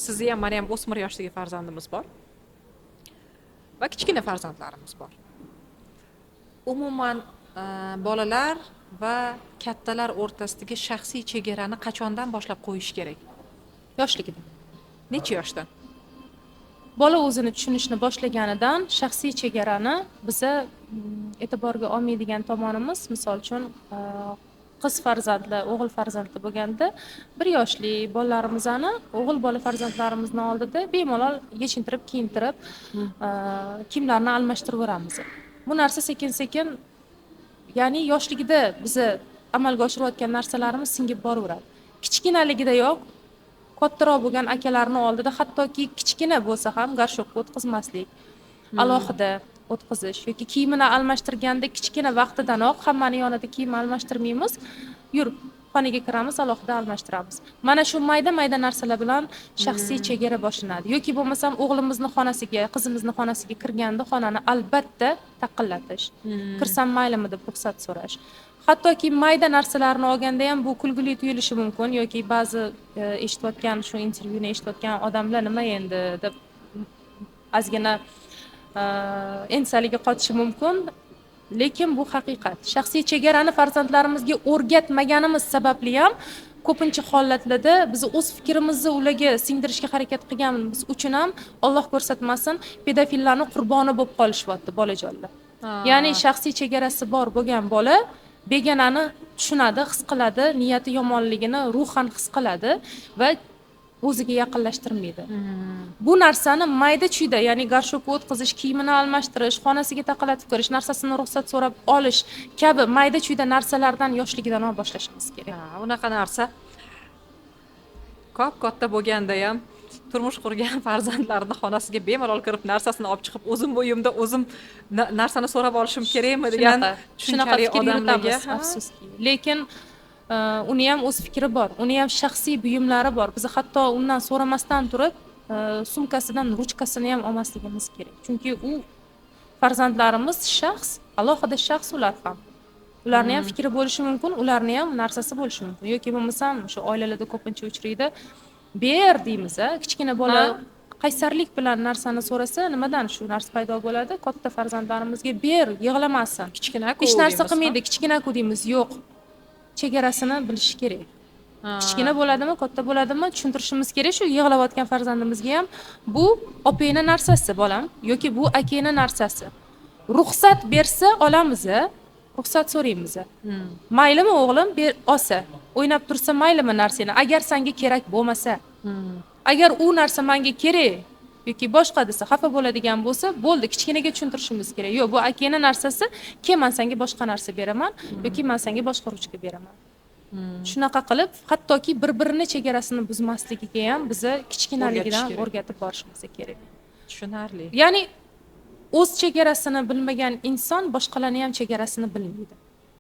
Sizni ham, mani ham o'smir yoshdagi farzandimiz bor va kichkina farzandlarimiz bor. Umuman, bolalar va kattalar o'rtasidagi shaxsiy chegarani qachondan boshlab qo'yish kerak? Yoshligida. Necha yoshdan? Bola o'zini tushunishni boshlaganidan shaxsiy chegarani biza e'tiborga olmaydigan tomonimiz, misol uchun, qiz farzandli, o'g'il farzandli bo'lganda, 1 yoshli bolalarimizni, o'g'il bola farzandlarimizni oldida bemalol yechintirib, kiyintirib, kiyimlarini almashtiraveramiz. Bu narsa sekin sekin, ya'ni yoshligida biza amalga oshirayotgan narsalarimiz singib boraveradi. Kichkinaligidayoq kattaroq bo'lgan akalarni oldida, hattoki kichkina bo'lsa ham, горшок ka o'tqizmaslik, alohida o'tqizish yoki kiyimini almashtirganda kichkina vaqtidanoq hammani yonida kiyim almashtirmaymiz, yur, xonaga kiramiz, alohida almashtiramiz. Mana shu mayda mayda narsalar bilan shaxsiy chegara boshlanadi. Yoki bo'lmasam o'g'limizni xonasiga, qizimizni xonasiga kirganda xonani albatta taqillatish, kirsam maylimi deb ruxsat so'rash. Hattoki mayda narsalarni olganda ham, bu kulgili tuyulishi mumkin yoki ba'zi eshitayotgan, shu intervyuni eshitayotgan odamlar nima endi deb ozgina ensaligi qotishi mumkin, lekin bu haqiqat. Shaxsiy chegarani farzandlarimizga o'rgatmaganimiz sababli ham ko'pincha holatlarda biz o'z fikrimizni ularga singdirishga harakat qilganimiz uchun ham, Alloh ko'rsatmasin, pedofillarni qurboni bo'lib qolishyapti bolajonlar. Ya'ni shaxsiy chegarasi bor bo'lgan bola begonani tushunadi, his qiladi, niyati yomonligini ruhan his qiladi va o'ziga yaqinlashtirmaydi. Bu narsani mayda chuyda, ya'ni горшок ka o'tqizish, kiyimini almashtirish, xonasiga taqillatib kirish, narsasini ruxsat so'rab olish kabi mayda chuyda narsalardan yoshligidanoq boshlashimiz kerak. Ha, unaqa narsa kop katta bo'lganda ham, turmush qurgan farzandlarini xonasiga bemalol kirib, narsasini olib chiqib, o'zim uyimda o'zim narsani so'rab olishim kerakmi degan Shunaqa tushunchali fikr odamlarga yuritamiz, afsuski. Lekin uni ham o'z fikri bor, uni ham shaxsiy buyumlari bor. Biz hatto undan so'ramasdan turib sumkasidan ruchkasini ham olmasligimiz kerak, chunki u farzandlarimiz shaxs, alohida shaxs. Ular ham, ularni ham fikri bo'lishi mumkin, ularni ham narsasi bo'lishi mumkin. Yoki bo'lmasam o'sha oilalarda ko'pincha uchraydi, ber deymiz, a kichkina bola qaysarlik bilan narsani so'rasa, nimadan shu narsa paydo bo'ladi? Katta farzandlarimizga ber, yig'lamasin, Kichkina-ku hech narsa deymiz, qilmaydi, kichkina-ku deymiz. Yo'q, chegarasini bilishi kerak. Kichkina bo'ladimi, katta bo'ladimi, tushuntirishimiz kerak shu yig'layotgan farzandimizga ham: bu opangni narsasi, bolam, yoki bu akangni narsasi, ruxsat bersa olamiz, a ruxsat so'raymiz, maylimi o'g'lim, ber, olsa, o'ynab tursa maylimi narsani, agar sanga kerak bo'lmasa. Agar u narsa manga kerak yoki boshqa desa, xafa bo'ladigan bo'lsa, bo'ldi, kichkinaga tushuntirishimiz kerak: yo'q, bu akangni narsasi, kel, man senga boshqa narsa beraman yoki man senga boshqa ruchka beraman. Shunaqa qilib, hattoki bir birini chegarasini buzmasligiga ham biza kichkinaligidan O'rgatish kerak. o'rgatib borishimiz kerak. Tushunarli. Ya'ni o'z chegarasini bilmagan inson boshqalarni ham chegarasini bilmaydi.